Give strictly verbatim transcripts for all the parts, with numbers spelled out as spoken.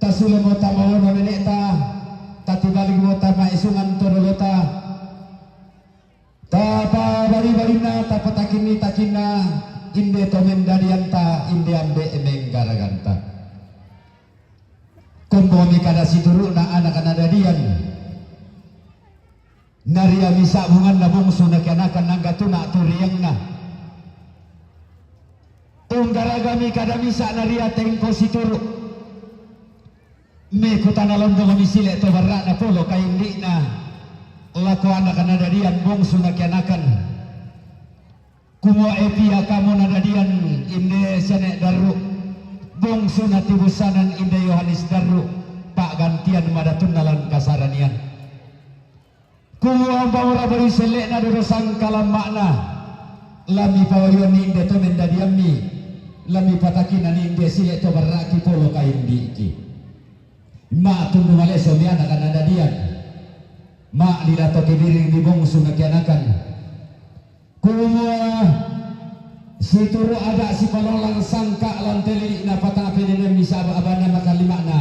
Tasule mo tama wono nene'ta, tatibalik mo tama isungan to dolota. Tapabari-barinna, tapatakinni-takinna, inde to mendadianta, inde ambe' menggaraganta. Kombomi kada situru'na ana' nadadian. Naria misa' bunganna bongsu nakianakan angga tuna turiangna. Unggaragami kada misa' naria tengko situru'. Mekutana londongmi sile to barra'na polo kaindi'na lako ana' nadadian bongsu nakianakan. Kumua e pia kamu nadadian inde siane Darru, bongsu natibussanan inde Yohanes Darru, pa'gantian madatunna lan kasaranian. Kumua umpamora bari selle'na dodo sangkalamma'na, la mipawayuanni inde to mendadiammi, la mipatakinani inde sile to barra'ki polo kaindi'ki. Ma'tundu malesomi ana' nadadian, ma'lila to kibiring di bongsu nakianakan. Kumua situru' ada' sipalolang sangka' lan te lili'na patang penenemmi saba' abana makalima'na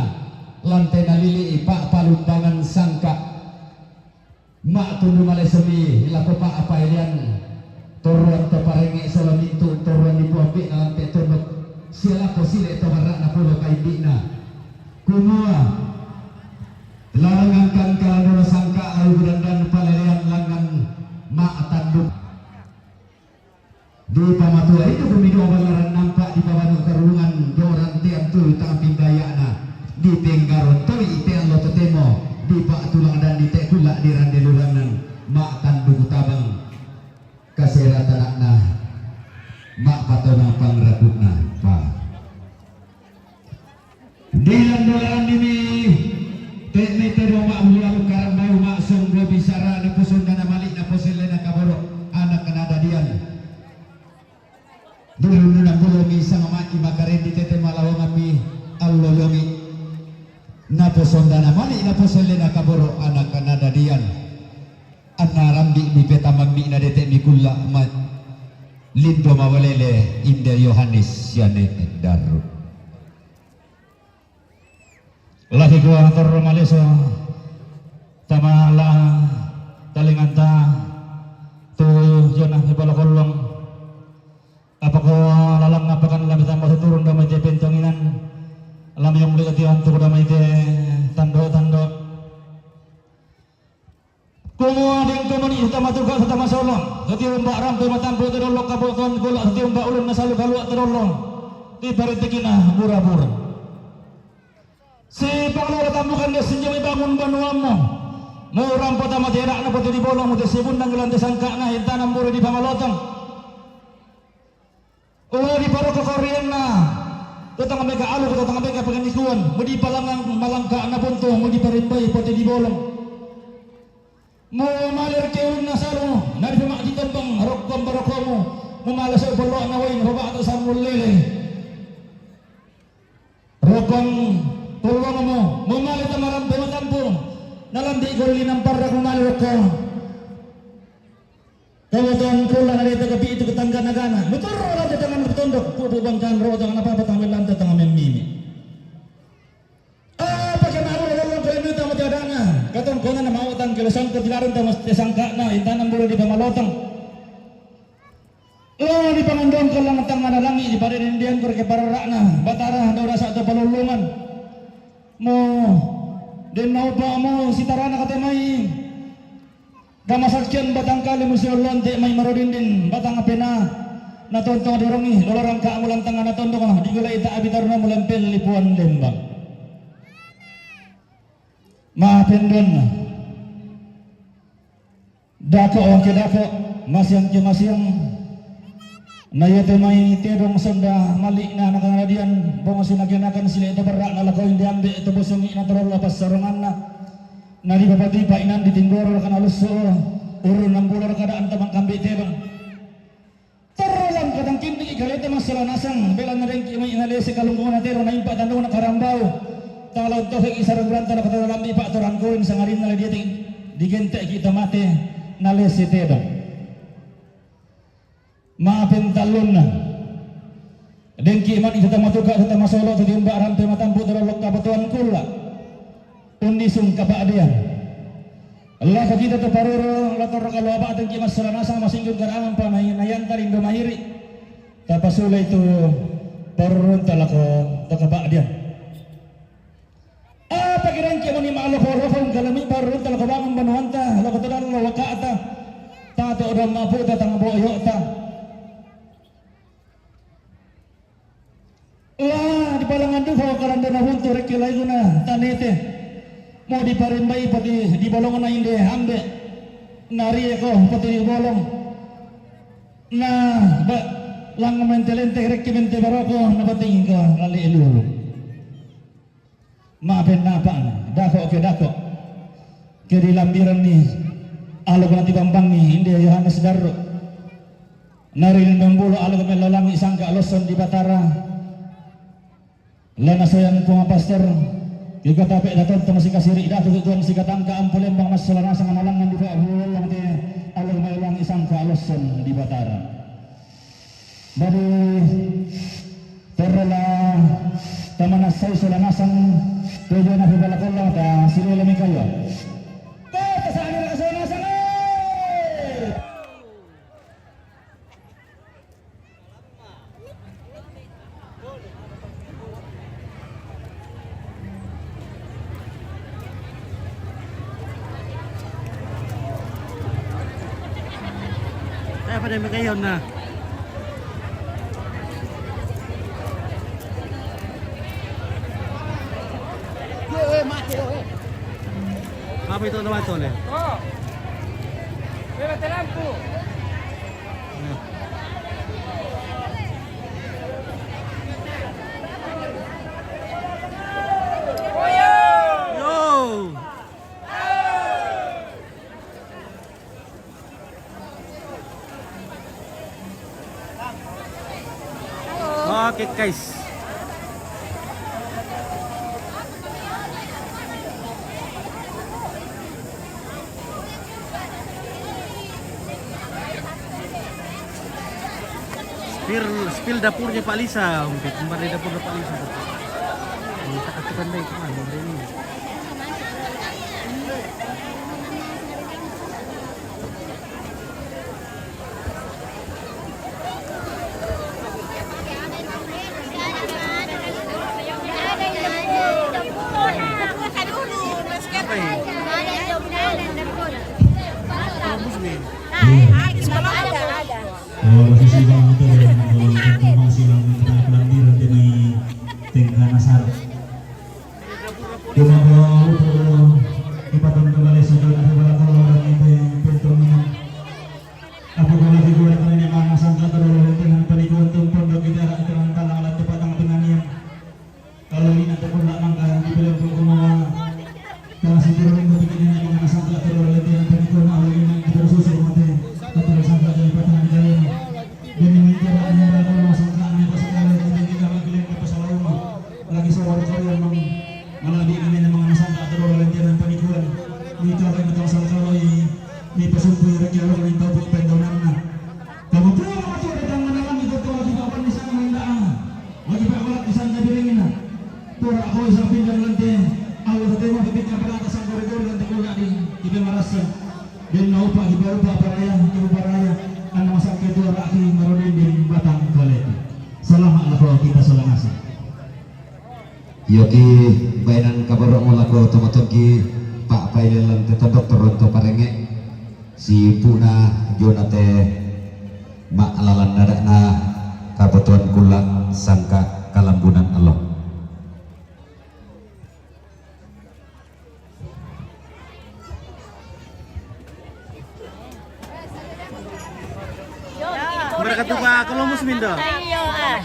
lan te nalili'i pa'palumbangan sangka'. Ma'tundu malesomi lako pa'paelean torroan to parengnge' sola mintu' torroan di puambe'na lan te tondok sia lako sile to barra'na polo kaindi'na. Kumua, larangan kan kalandona sangka' lau budandan palelean langngan ma'tanduk. Dipamatua itu gumido ballaran nampa' dipabanu karurungan doran te antulu tang pindaya'na. Dipenggaron toi te allo totemo dipa'tulang dan dite'kulla' di rande lurannan ma'tanduk tabang kasera tana'na ma'patonang pangraku'na pa. Dilandola'annimi te'ne tedong ma'bualu karambau ma'songgo bisara naposondana mali' naposellena kaboro' ana' nadadian. Dirundunan bulomi sangama'i makarendi tete malawangammi allo longi. Naposondana mali' naposellena kaboro' ana' nadadian. Anna rambi'mi petamammi'na dete'mi kulla' ma lindo mawalele inde Yohanes siane Darru. Lakikua torro maleso tama la talinganta tu jona mipalokollong. Apako lalang apakan la mitamba tuturun damai te pentonginan, la miyongle' ti antuk damai te tando-tando. Kumua dengko meni' tama tuka' tama solo, tetiumba' rampe matampu' tedollo kaboton kula' tetiumba' ulun nasalu kalua' tedollo, tiparittikina bura-bura. Sipanglola tambukan de sinjami bangun banuammu. Murampo tama tera'na pote di bolong mute sibundang gelan te sangka'na intanan bure di pamalotong. Lo diparoko korianna, totang meka alu, totang meka panganikuan, mu dipalangang malangka na buntu, mu diparimbai pati di bolong. Mu malir keun nasaru, na dipama di tembang, rokon barokomu, mu malas polo na wain, roba atasan mulele. Rokon polomu, mu malir tamaram pematampu, nalambi goli nampar, mu malir rokon. Kamu tuan pula na dito kapi itu ketangga nagana. Mutur lantai tangan bertondok, pupu bangkan roh tangan apa-apa tangan lantai tangan memimi. Ah, pakai malu lalu kalau minta mati adanya. Katong kona na mau tang kelesan ko tilaran tama tesangka na intanan bulu di pamalotang. Lo di pangandong ko lang tang ada langi di pada dendian ko ke parara'na. Batara do rasa to palulungan. Mo den naupa mo sitarana katemai. Kamasakian batang kali musi ollonte mai marodindin batang apena. Na tontong dorongi dolarang ka mulan tanga na tontong di gulai ta abitar na mulan pel lipuan lembang. Mapendon. Dako ke dako, masiang ke masiang. Na iate mai tedong sonda mali' na nakangaradian bongo sinagenakan sile to berra' na lako inde ambe' to bosongi na torolla passaronganna. Na di papatipa inan di tinggoro kana lusso urun nambulor kadaan tamang kambe tedong. Terrolang kadang kindik ikalete masalah nasang bela na dengki mai na lese kalungkuna tedong na impa tandong na karambau. Talau tohe isarang beranta na kata lambi pa torang koin sangarin na ladiate digente kita mate na lese tedong. Mapen tallunna. Dengki mani tata matuka tata masolo tata umba rampe matampu tata lokka batuan kula. Lisung kapa'dian. Lako kita tu paruru, lako raka loa ba'tengki massalanasang masinggung karangan pa nai-, naianta lindo mahiri. Tapasulai tu parurunta lako to kapa'dian. Apa kirangki muni ma'loko-loko ungkalami parurunta lako bangun banuanta, lako todallo waka'ta. Tato dan maputa tang bo'yo'ta. La dipalangan duka kalandona buntu rekki laiguna tanete. Mau diparimbai pati dibolongna inde ambe. Narieko pati dibolong. Na ba lang mente-lente rekki mente baroko na pati ingko lali elulu. Mapen napa'na dako ke dako. Ke dilambiranni alok na tibambangi inde Yohanes Darro. Nari membulu aluk mellolangi sangka losson di Batara. Lana soyang Puang Pastor, kikatape datonto masikasiri datu tuan sikatangka ampu lembang massala nasang malangan di Puang Puang te aluk mellolangi sangka losson di Batara. Badi terrela tamanassai sola nasang tujuan aku balakolla ta silele mikawa. Kota sa'ni raka sola nasang, eh! Eh, pada makayon na. Apa itu naman to, eh? Oh. Bebate lampu. Yo. Oke, guys. Spill, spill dapurnya Pak Lisa, mungkin kemarin dapur Pak Lisa. Ini tak aturan deh, kemana ini? Oh, masih sidang itu ya, kalau masih sidang itu, pelambiran di tengah nasar. Cuma kalau itu, kita tonton kembali saja, nanti kalau orang itu yang pintu minum. Apa kalau kita buat ini, mana sangka terlalu dengan penipuan tumpon, dok kita akan terang-terang alat cepat tangan penganian. Kalau ini nanti pun nak mangga di film pun kau mau. Kalau si Tiro ini begini, nak mangga sangka terlalu dengan penipuan, kalau ini nanti terus susah mati. Betul sangka dari patah di kali ini. Demi minta nak mangga kalau sangka, nak pasal kalau kita, kita lagi lagi pasal lain. Lagi sawar kau yang meng-, malah di kami yang mangga sangka terlalu dengan penipuan. Ini kalau yang tahu sangka kalau ini. Ni pasumpui reki alok ni tau puk pendaunanna. Kamu tua matu ada tangan alam itu tua juga pan di sana mendaang. Wajib akolak di sana biringina. Tua kau isa pinjam lante. Allah tetema pipiknya pada atas sangkore-kore lante kau nak di, di pemarasa. Dan naupa di bawah paraya, di paraya. Anak masak ketua raki marudin di batang kaleti. Selamat lah kalau kita salah ngasih. Iyoki, baenan kaboro'mu lako tomato'ki, pa'pailellan te tondok toronto parengnge, sipu'na jona te ma'lalan nada'na kabutuhan kulla' sangka kalambunan allo. Berkatu pa kolomus mindo. Iyo, ah.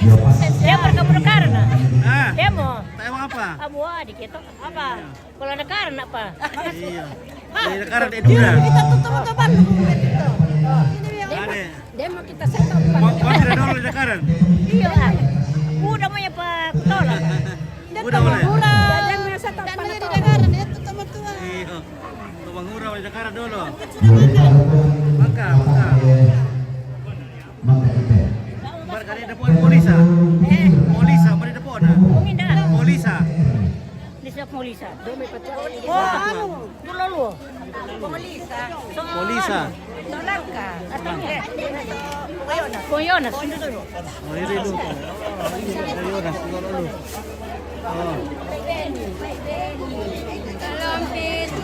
Dia berkabur karena. Ah. Demo. Tayo apa? Abu adi kita. Apa? Kalau ada karena apa? Iya. Ada karena itu. Kita tutup teman. Ada. Demo kita setup. Mau, mau tidak dulu ada karena? Iyo, ah. Udah mau apa? Kutolak. Udah boleh. Iya. Tumangura udah Jakarta dulu. Maka, maka. Maka dia dapat polisa. Eh, polisa, mari dapat na. Polisa. Molisa. Oh, anu, tulolo. Molisa. Molisa. Tolaka. Con Jonas. Oh, ini lu. Con Jonas, tulolo. Oh.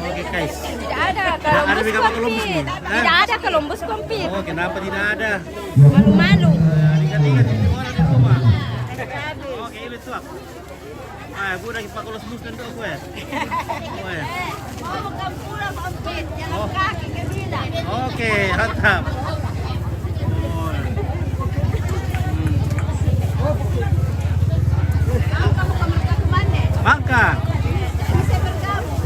Oke, guys. Tidak ada kalau ada juga Columbus nih. Tidak ada Columbus Compete. Oh, kenapa tidak ada? Malu-malu. Ingat-ingat, ini orang di rumah. Oke, ini tuh. Ah, bu, udah pakai los bus dan tuh, gue. Gue. Oh, bukan pulang, Om Pit. Jalan kaki ke Mina. Oke, mantap. Bangka. Bisa bergabung.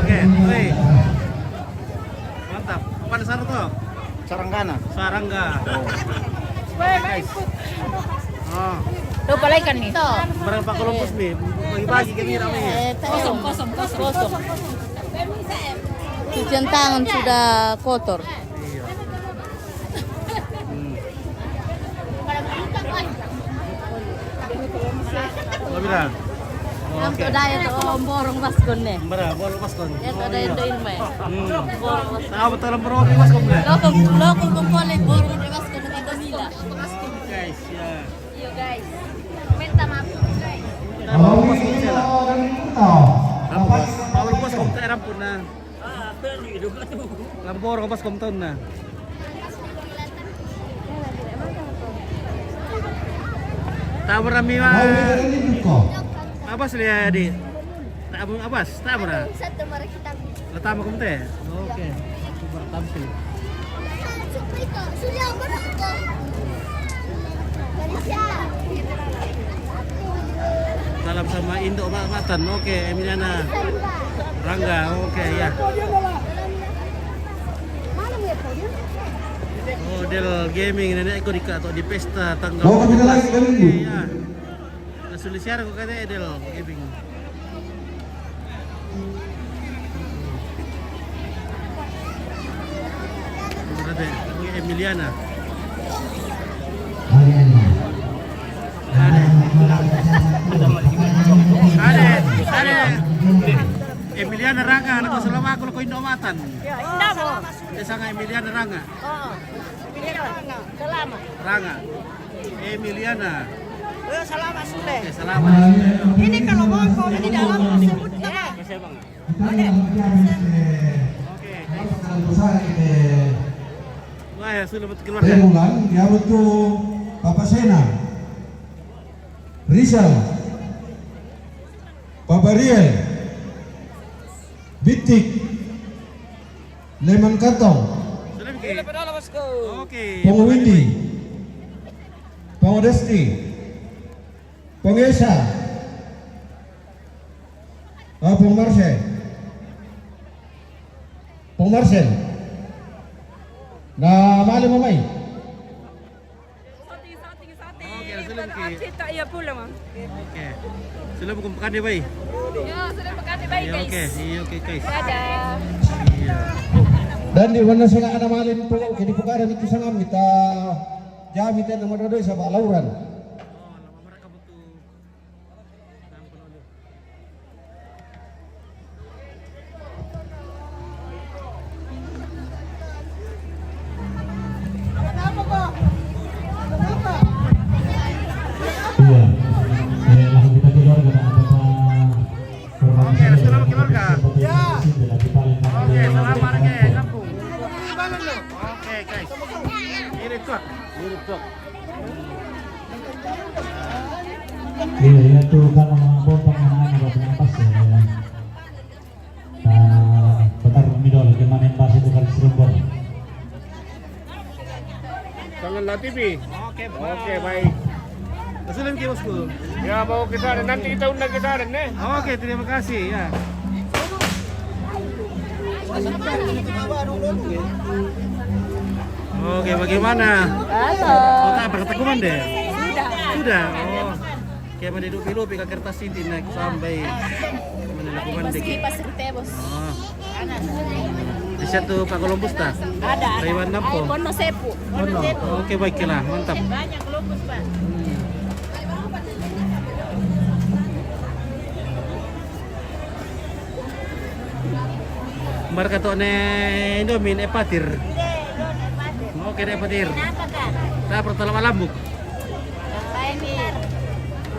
Oke, oke. Mantap. Apa di sana tuh? Saranggana. Sarangga. Oh. Guys. Oh. Tuh, palaikan nih. Berapa kelompok nih? Bagi-bagi ke Mira nih. Kosong, kosong, kosong. Kosong. Cucian tangan sudah kotor. Iya. Hmm. Lo bilang? Oke. Dai to, borong baskon ne. Bara, borong baskon. Ya, to dai to ilme. Hmm. Borong baskon. Tahu betul borong baskon ne? Lokong, lokong kompole borong baskon ne, to Mila. Guys, ya. Iyo, guys. Minta maaf, guys. Tahu baskon ne. Tahu baskon ne, rampun na. Lambor ko pas kom taon na. Tabra mi wa. Abas liya di. Tabra abas, tabra. Latama kom te. Oke. Super tampil. Salam sama Indo Matan. Oke, Emiliana Rangga. Oke, ya. Oh, Del Gaming nenek ko di, atau di pesta tanggal. Oh, kita lagi kan ini. Iya. Sudah siar ko kata Del Gaming. Ada, Emiliana. Ada. Ada, ada. Emiliana Ranga, anak selama aku ko Indo Matan. Ya, Indo mo. Dia sangat Emiliana Ranga. Oo. Emiliana Ranga. Salamat. Ranga. Emiliana. Oh, salamat, Sule. Oke, salamat. Ini kalau mau kau di dalam, sebut nama. Oke. Wah, ya, Sule buat keluarga. Temulan, ya, betul. Papa Sena. Rizal. Papa Riel. Bitik. Leman Kantong. Sudah bikin? Iya, pedala, bosku. Oke. Pongo Windy. Pongo Desti. Pongo Esa. Ah, Pongo Marcel. Pongo Marcel. Na mali mamai. Oke, Rasulullah. Absent tak iya pulang, Mang. Oke. Sudah bukan pekan dia, Bay? Ya, sudah pekan dia, Bay, guys. Iya, oke. Iya, oke, guys. Dadah. Iya. Dan di mana saya anak malin pulau, jadi pekan itu sangat kita jam itu nama dodoi sama lauran. Iya. Eh, langsung kita keluar, karena ada Pak. Oke, sudah keluarga. Ya. Oke, selamat, oke, kampung. Oke, guys. Ini truk. Ini truk. Iya, iya, tuh, kalau mau potong, mana ada berapa sih? Nah, bentar, Mido, lagi main bass itu kan serumpun. Jangan latih, Pi. Oke, Oke, baik. Terima kasih, bosku. Ya, mau kita ada. Nanti kita undang kita ada, nih. Oke, terima kasih, ya. Oke, bagaimana? Halo. Kota apa? Kota Kumande? Sudah. Sudah? Oh. Kaya mani dupi-dupi ka kertas sinti na sampai mana lakukan dikit. Pas kita, bos. Oh. Di siya to pa Columbus ta? Ada, ada. Taiwan na po. Ay, Bono Sepu. Bono. Oke, baiklah. Mantap. Banyak Columbus, Pak. Hmm. Marka to ne Indomie ne patir. Oke ne patir. Kenapa, Kak? Kita pertama lambuk.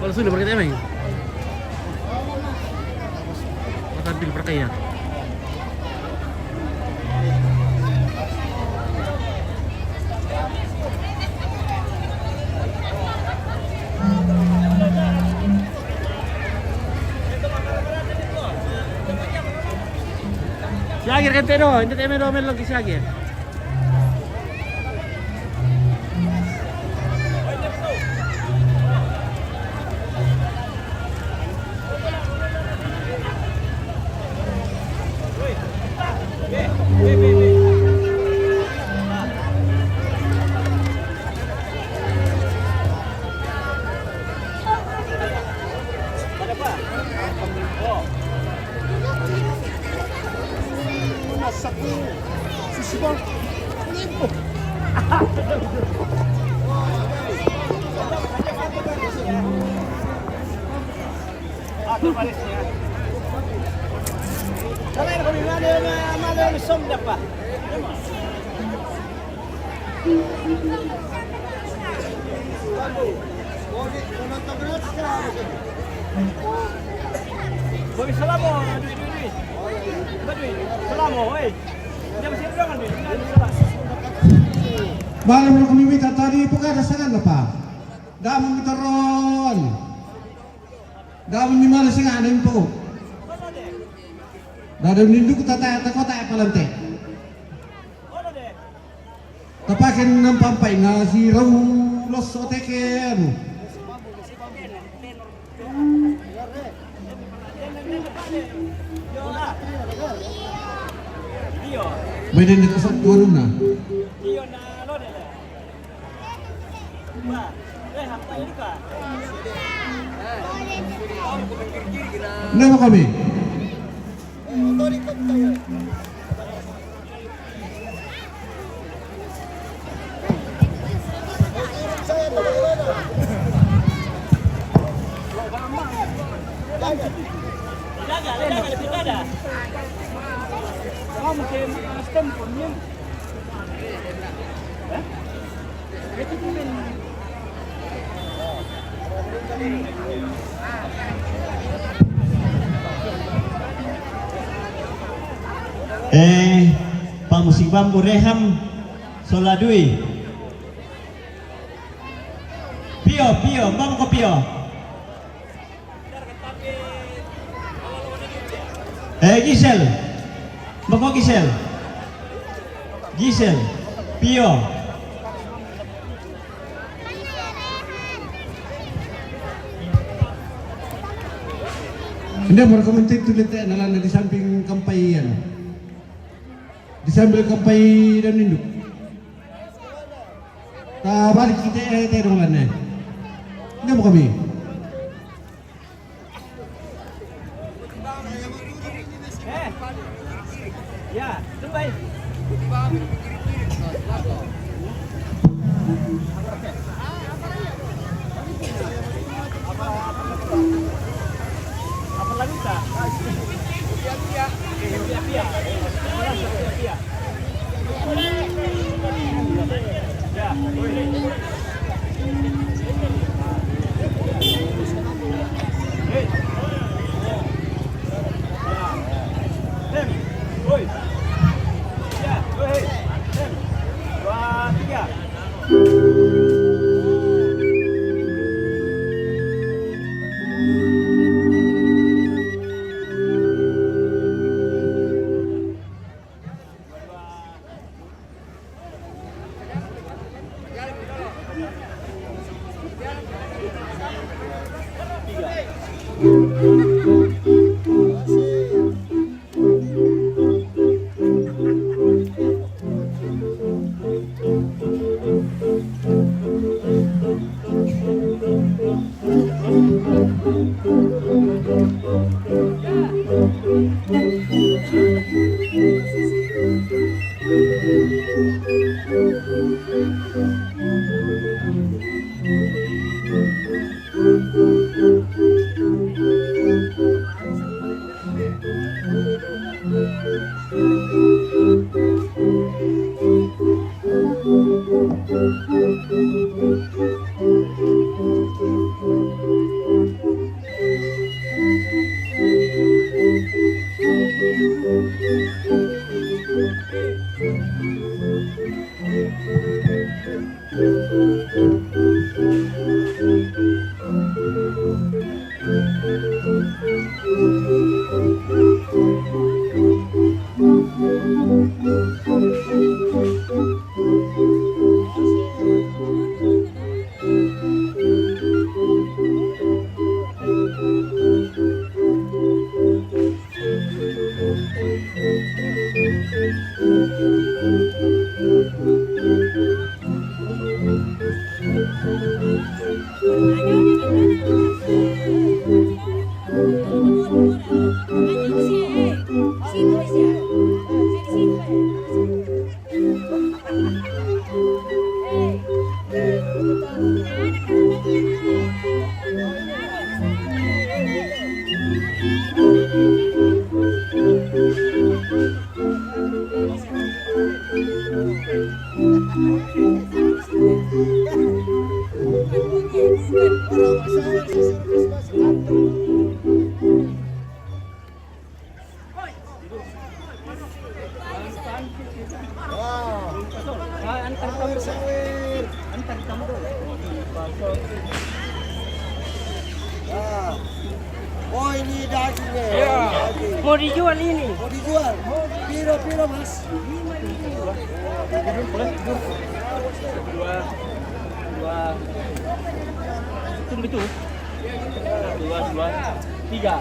Kalau sudah berarti emang. Tampil perkaya. Siagir kan tedo, ente teme do melo ki siagir. Boy, salamo, dui, dui, dui. Dui, salamo, oi. Dia masih ada dui. Bale mo kami mita tadi, buka ada sangan apa? Damu mita ron. Damu ni mala singa ada impo. Dada nindu ku tata, ta kota apa lante. Tapaken nampampai na si rau los oteken. May den dito sa tuwan na. Nemo kami. Eh, pamusik bambu Reham, sola dui. Pio, Pio, bambu ko Pio. Eh, Gisel. Bako Gisel. Gisel. Pio. Hindi, merekomendasi tulit na lang na di samping kampay yan. Di samping kampay dan induk. Tabalik kita, eh, tayo naman, eh. Hindi mo kami. Ah, antar kamu. Antar kamu dulu. Ah. Oh, ini dagingnya. Iya. Daging. Mau dijual ini? Mau dijual. Piro, piro, Mas? Dua, dua. Hitung itu. Dua, dua, tiga.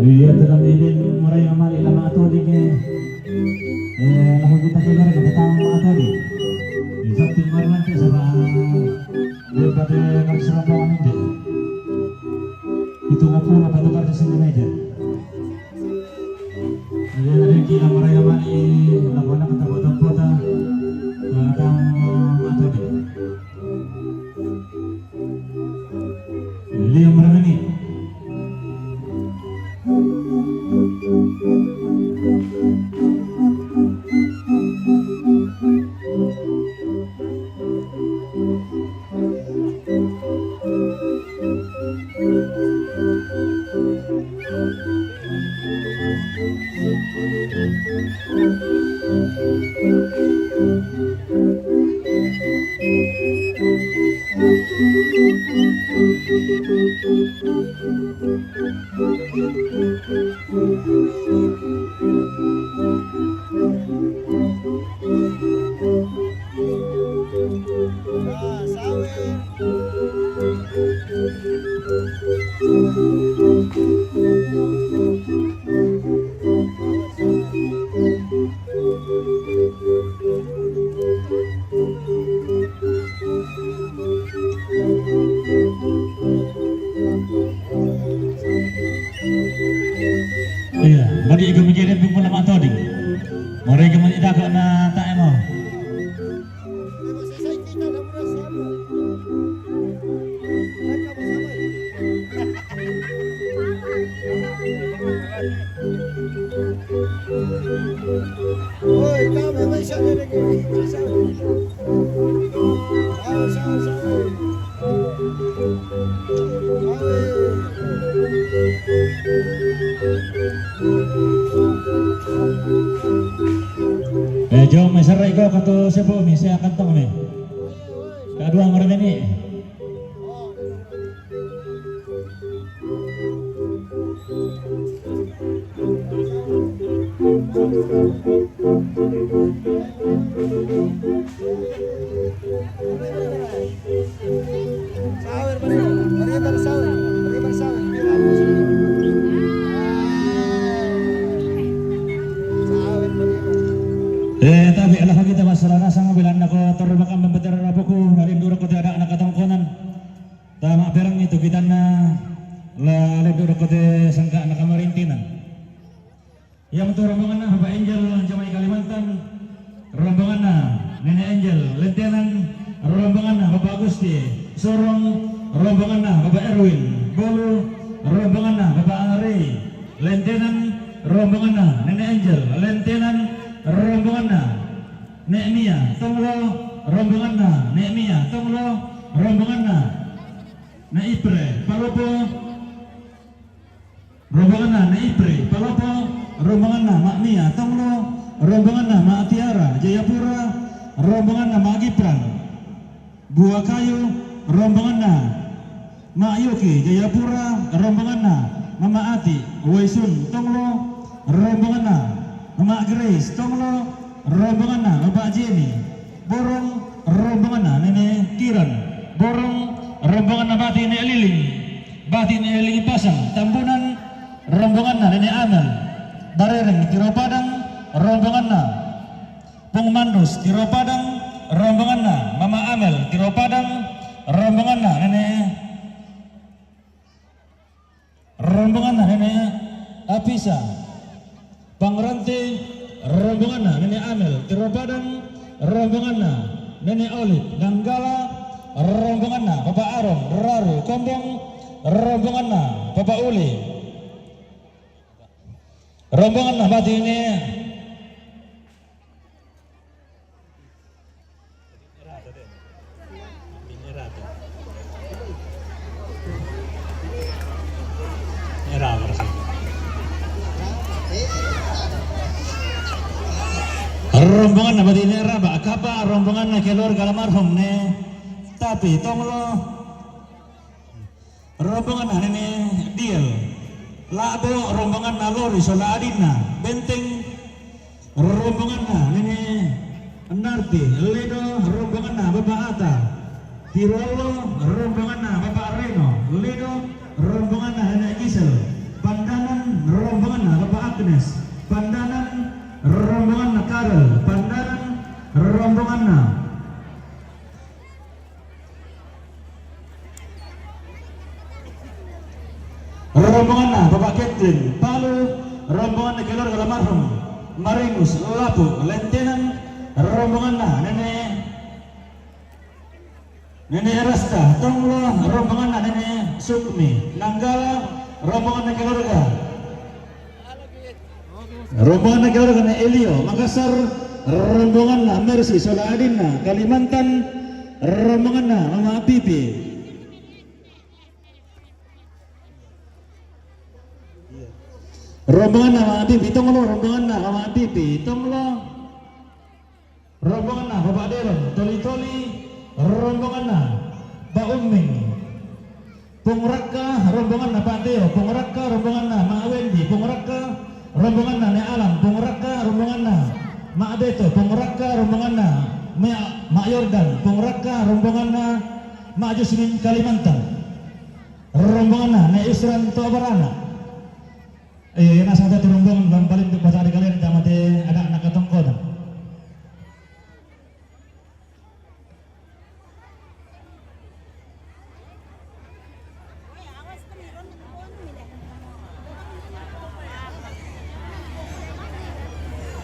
Iya, tenang, ini mulai amali lama atau dikit. Eh, lalu kita keluar ke petang atau di. Di satu kemarin nanti sama, eh, daripada kami serombongan ini. Itu mau pulang, apa tuh kerja sendiri aja. Jadi, jadi kita mulai amali, lagu anak kata botol kota. Tentang atau di. Liam Ramani. Iya, bagi iku mikir pimpun lama toding. Mereka menyedak na tak emo. Oi, kami may isa na rin. Isa. Sawi, sawi, sawi. Eh, jom, eh, serai ko katu sebo mi, saya akan tong mi. Kadua mereka ni. Eh, tapi alah kita masalah na sang bilang nako terbakan membeter rapuku, nalindura ko te ada anak katongkonan. Tama perang itu kita na la lindura ko te sangka anak kamarintinan. Yang tu rombongan na Bapak Angel Jamai Kalimantan, rombongan na Nenek Angel Lentenan, rombongan na Bapak Agusti Sorong, rombongan na Bapak Erwin Bolu, rombongan na Bapak Ari Lentenan, rombongan na Nenek Angel Lentenan, rombongan na Nek Mia Tonglo, rombongan na Nek Mia Tonglo, rombongan na Nek Ipre Palopo, rombongan na Nek Ipre Palopo, rombongan na Mak Mia Tonglo, rombongan na Mak Tiara Jayapura, rombongan na Mak Gipran Buakayu, rombongan na Mak Yuki Jayapura, rombongan na Mama Ati Waisun Tonglo, rombongan na Mama Grace Tonglo, rombongan na Bapak Jenny Borong, rombongan na Nene Kiran Borong, rombongan na Bati Nek Liling, Bati Nek Liling Pasang Tambunan, rombongan na Nene Amel Barereng Tiro Padang, rombongan na Pung Mandus Tiro Padang, rombongan na Mama Amel Tiro Padang, rombongan na Nene, rombongan na Nene Apisa Pangrante, rombongan Nene Amel, Tiro Padang, rombonganna Nene Olip, Nanggala, rombonganna Bapak Aron, Raru Kombong, rombonganna Bapak Uli, rombonganna Batine. Rombonganna Batine Raba, kapa rombonganna keluarga almarhum ne, tapi tonglo. Rombonganna Nene Diel, Labo rombonganna Lori sola adinna, Benteng rombonganna Nene Narti, Ledo rombonganna Bapak Ata, Tirolo rombonganna Bapak Reno, Ledo rombonganna Nene Gisel, Pandanan rombonganna Bapak Agnes, Pandanan rombonganna Karel, Pandanan rombonganna Rombonganna Bapak Ketlin, Palu, rombonganna keluarga almarhum Marinus, Lapu, Lentenan, rombonganna Nene, Nene Erasta, Tonglo, rombonganna Nene Sukmi, Nanggala, rombonganna keluarga. Rombonganna keluarga Nene Elio, Makassar, rombonganna Mercy, sola adinna, Kalimantan, rombonganna Mama Pipi. Rombonganna Mama Pipi, tonglo, rombonganna Mama Pipi, tonglo. Rombonganna Bapak Deron, Toli-Toli, rombonganna Pak Umming. Pungrakka, rombonganna Pak Teo, Pungrakka, rombonganna Mak Wendi, Pungrakka, rombonganna Ne Alan, Pungrakka, rombonganna Mak Beto, Pungrakka, rombonganna Mak, Mak Yordan, Pungrakka, rombonganna Mak Jusmin Kalimantan. Rombonganna Ne Isran to barana. Eh, na sata tu rombongan lam paling tu pasal kalian jama te ada nak katong kota.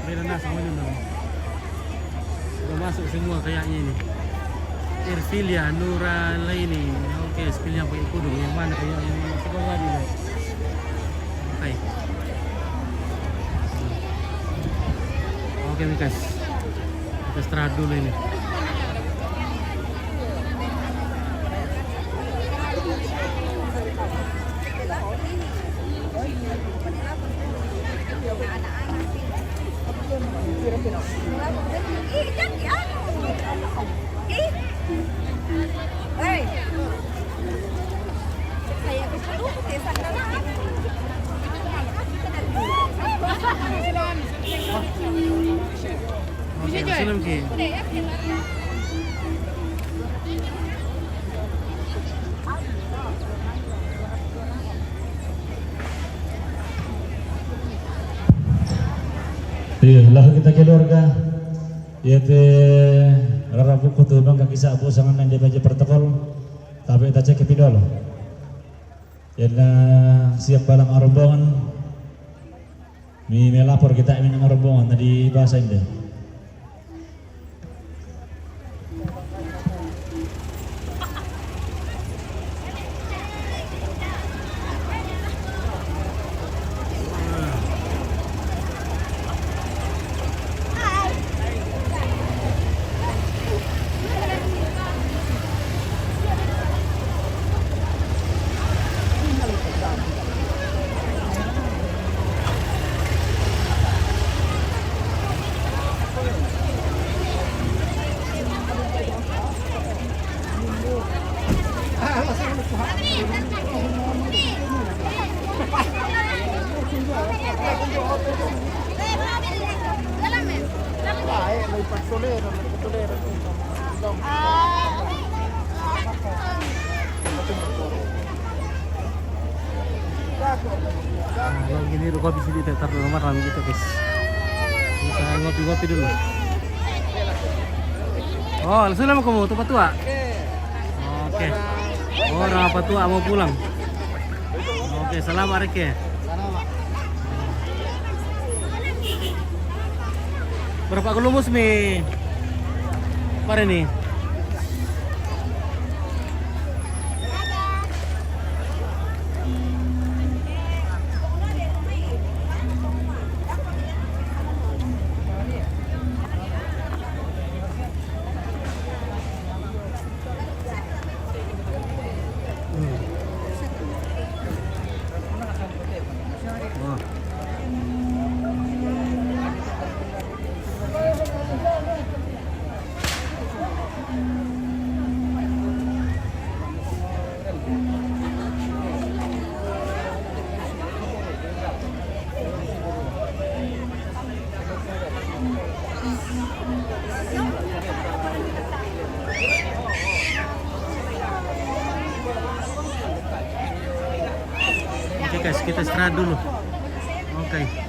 Udah dah, semuanya udah. Udah masuk semua kayaknya ini. Erfilia, Nura Laini. Oke, spill yang pakai kudung. Yang mana kayak yang sebelah tadi, Bang? Oke. Oke, guys. Kita istirahat dulu ini. Oke, salam ki. Iya, lalu kita keluarga. Iya, te rara buku tu bang kaki sapu sangan nang dia baca protokol. Tapi kita cek ke pidol. Iya, siap balang rombongan. Mi melapor kita ini rombongan tadi bahasa ini. Nah, kalau gini, lu kopi sini, tar dulu, Mar, rame gitu, guys. Kita ngopi-ngopi dulu. Oh, langsung lama kamu, tempat tua? Oke. Oh, orang apa tua mau pulang? Oke, salam, Areke. Salam, Pak. Berapa kulumus mi pare ni? Oke guys, kita istirahat dulu. Oke.